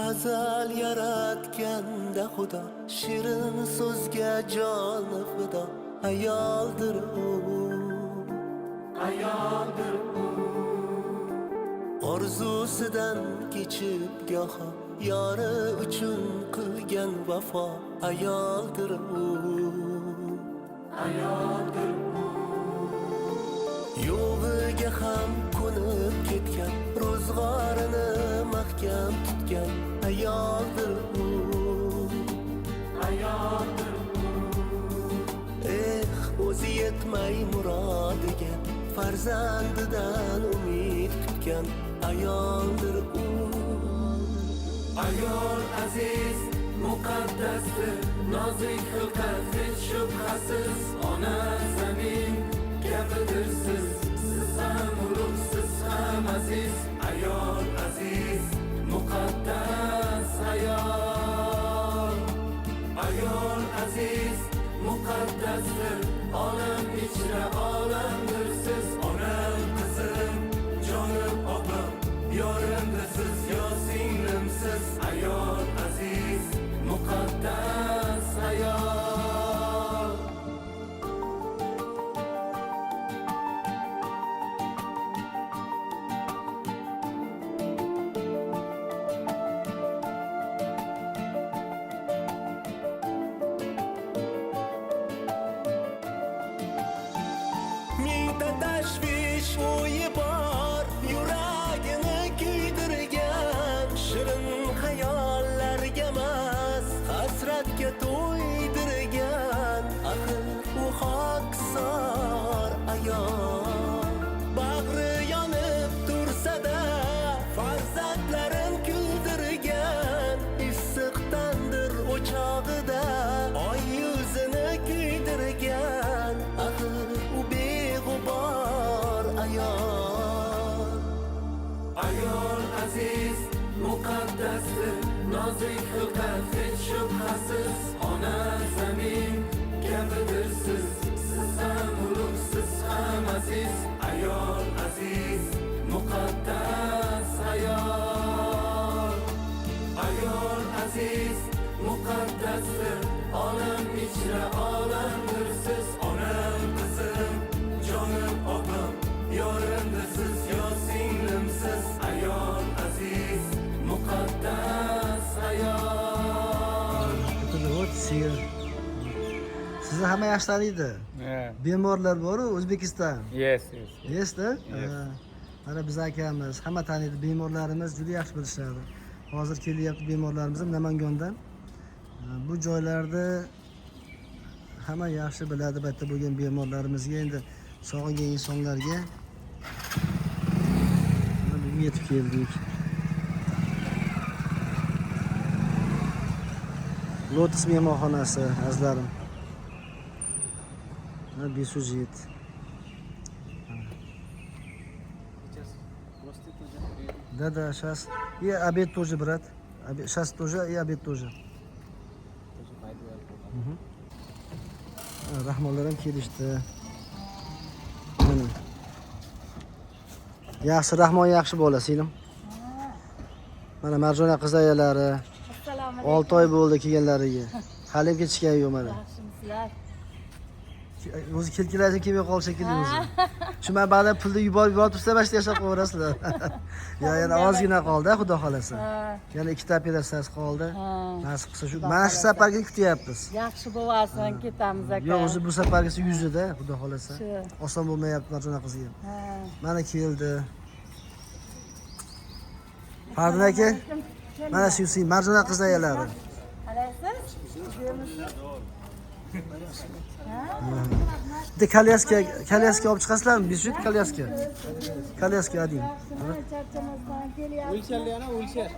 Azal yaratganda Xudo shirin so'zga joni fido ayoldir u, ayoldir u. Orzusidan kechib goho yori uchun qilgan vafo ayoldir u, ayoldir u. Yo'g'iga ham ko'nib ketgan, ro'zg'orini mahkam tutgan ayoldir u, ayoldir u. Eh, o'zi yetmay murodiga farzandidan umid kutgan ayoldir u. Ayol aziz, muqaddasdir, nozik xilqat hech shubhasiz. Ona zamin kabidirsiz, siz ham ulug', siz ham aziz. Ayol aziz, muqaddas ayol. Ayol aziz, muqaddasdir, olam ichra olamdirsiz. Onam, qizim, jonim, opam, yorimdirsiz, yo singlimsiz. Ayol aziz, muqaddas ayol. Mingta tashvish o'yi bor yuragini kuydirgan, shirin xayollarga emas, hasratga to'ydirgan. Axir u xokisor ayol, bag'ri yonib tursa-da farzandlarin kuldirgan. Issiq tandir o'chog'ida oy yuzini kuydirgan. Axir u beg'ubor ayol. Ayol aziz, muqaddasdir, nozik xilqat hech shubhasiz. Ona zamin kabidirsiz, siz ham ulug', siz ham aziz. Ayol aziz, muqaddas ayol. Ayol aziz, muqaddasdir, olam ichra olamdirsiz. Onam, qizim, jonim, opam, yorimdirsiz, yo singlimsiz. Ayol aziz, muqaddas ayol. Это вот сыр. Sizni hamma yaxshi taniydi. Yeah. Bemorlar boru, O'zbekiston. Yes. Yes, da? Yes. Ha. Mana biz akamiz, hamma taniydi, bemorlarimiz juda yaxshi bilishadi. Hozir kelyapti bemorlarimiz ham Namangandan. Ha, bu joylarda hamma yaxshi biladi bu yerda bo'lgan bemorlarimizga, endi sog'ingan insonlarga. Mana bugun yetib keldik. Lotus mehmonxonasi, azizlarim. Mana Besujit. Да, да, сейчас. И обед тоже, брат. Обед, сейчас тоже и обед тоже. Мгм. Rahmonlar ham kelishdi. Mana. Yaxshi, Rahmon yaxshi bola, singlim. Mana Marjona qiz ayalari. Assalomu alaykum. 6 oy bo'ldi kelganlariga. Hali ham ketishgani yo'q mana. Yaxshimisizlar? O'zi kelkilarga kelmay qoldi shekilli o'zi. Shu man ba'zan pulni yuborib yuborib tursa, mana shu yashab qo'yaverasizlar. Yo, yana ozgina qoldi, xudo xolasa. Yana ikkita operatsiyasi qoldi. Nasib qilsa shu Xudo mana shu xohlasa. safargi kutyapmiz. Yaxshi bo'larsan, ketamiz aka. Yo'q, o'zi bu safargisi yuzida, xudo xolasa. Shu. Oson bo'lmayapti Marjona qizga ham. Mana keldi. Fardin aka, mana shu Marjona qiz ayalari. Qalaysiz? Uyimisiz? Bitta kolyaska, kolyaska olib chiqasizlarmi? Besujit kolyaska. Kolyaska один. Yaxshimi? Charchamasdan kelyapsiz. Wheelchair.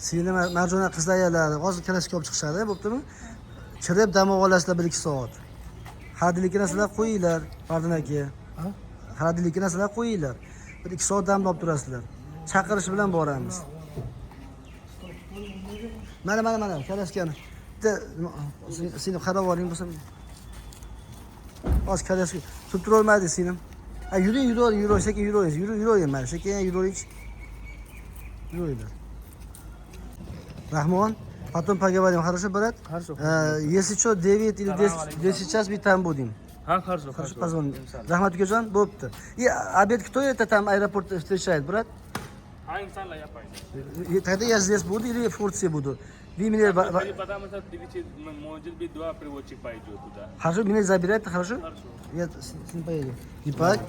Singlim Marjona qiz ayalari hozir kolyaska olib chiqishadi, bo'ptimi? Kirib dam olasizlar 1-2 soat. Xaridlikini sizlar qo'yinglar, Fardin aka. Xaridlikini sizlar qo'yinglar. 1-2 soat dam olib turasizlar. Chaqirish bilan boramiz. Mana mana mana kolyaskani. Bitta singlim qarab oling bo'lsa. Hozir kolyaska tutib turolmaydi singlim. Ha, yuring, yuring, yuring, sekin yuring, yuring, yuring mana, sekin yuring. Yuringlar. Rahmon, потом поговорим, хорошо, брат? Хорошо. Если что, 9 или 10 час мы там будем. Ha, хорошо, Хорошо, позвоним. Rahmat ukajon, bo'pti. И обед кто это там аэропорт встречает, брат? Ha, inshaalloh yapaydi. Тогда я здесь буду или в Турции буду? Вы меня Потому что может быть два переводчика пойдет туда. Хорошо, меня забирать, хорошо? Хорошо. Я с ним поеду. Ipak,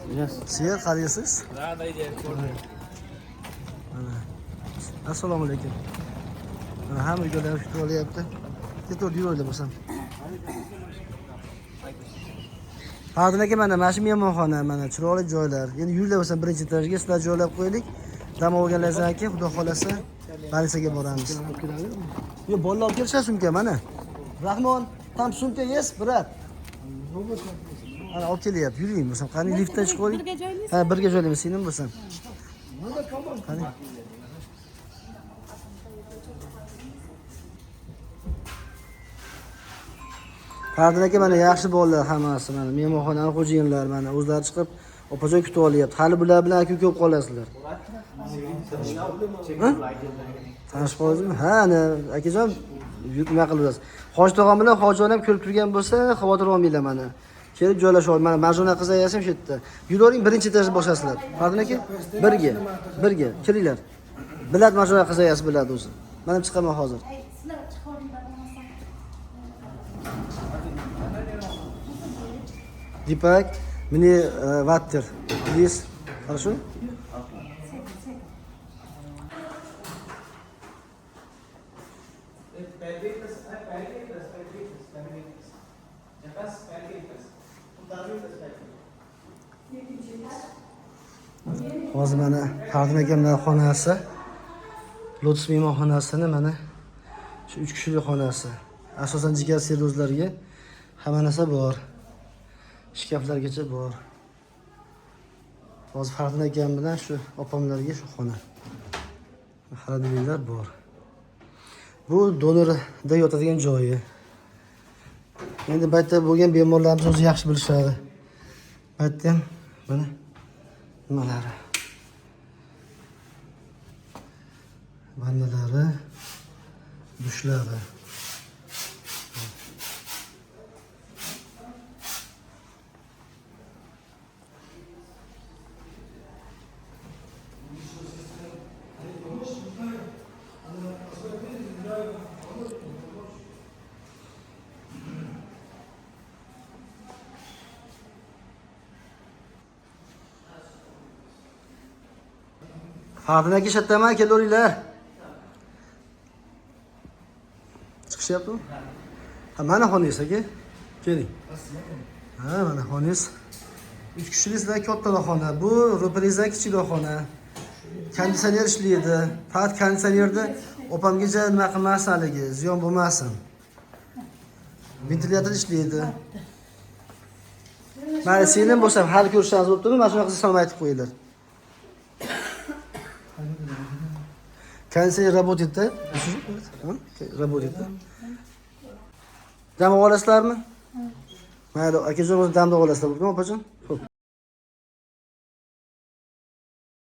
Sher, qaraysiz? Да, да, иди. Assalomu alaykum. Mana hamma uydalar kutib olyapti. Ketaver, yuraverlar bo'lsam. Fardin aka, mana shu mehmonxona, mana chiroyli joylar. Endi yuringlar bo'lsam birinchi etajga sizlar joylab qo'yaylik. Dam olganlaringizdan keyin xudo xolasa больницаga boramiz. Yo'q, bolalar olib kelishadi sumka mana. Rahmon, tam sumka yes, брат. Ana olib kelyapti. Yuring bo'lsam, qani liftdan chiqib oling. Birga joylaysiz? Ha, birga joylaymiz, singlim bo'lsam. Qani. Fardin aka, mana yaxshi bolalar hammasi, mana mehmonxonani xo'jayinlar, mana o'zlari chiqib opajon kutib olyapti. Hali bular bilan aka ko'p qolasizlar. Ha? Tanishib qoldingizmi? Ha, ana akajon nima qilasiz? Hoji tog'am bilan hoji onam ko'rib turgan bo'lsa, xavotir olmanglar mana. Kelib joylashib ol. Mana Marjona qiz ayasi ham shu yerda. Yuravering, birinchi etajda bosasizlar. Fardin aka, birga, birga kelinglar. Biladi Marjona qiz ayasi biladi o'zi. Men ham chiqaman hozir. Sizlar chiqaveringlar bo'lmasa. Deepak, мне ваттер, please. Хорошо? Hozir mana Fardin akamlar xonasi, Lotus mehmonxonasini mana shu 3 kishilik xonasi. Asosan jigar sirrozlarga hamma narsa bor. Shkaflargacha bor. Hozir Fardin akam bilan shu opamlarga shu xona. Xolodilniklar bor. Bu donorda yotadigan joyi. Endi bu yerda bo'lgan bemorlarimiz o'zi yaxshi bilishadi. Bu yerda ham mana nimalari. Vannalari, dushlari. Fardin aka ishlataman, kelaveringlar. Chiqishyaptimi? Ha, mana xonangiz aka. Keling. Ha, mana xonangiz. 3 kishilik sizlar kattaroq xona. Bu ro'paringizda kichikroq xona. Konditsioner ishlaydi. Faqat konditsionerda opamgacha nima qilmasin haligi, ziyon bo'lmasin. Ventilyator ishlaydi. Mana singlim bo'lsam hali ko'rishamiz bo'ptimi? Mana shunaqa qilsa salom aytib qo'yinglar. Konditsioner работает, да? Работает, да? Dam olasizlarmi? Mayli, akajon o'zi damda olasizlar, bo'ptimi, opajon?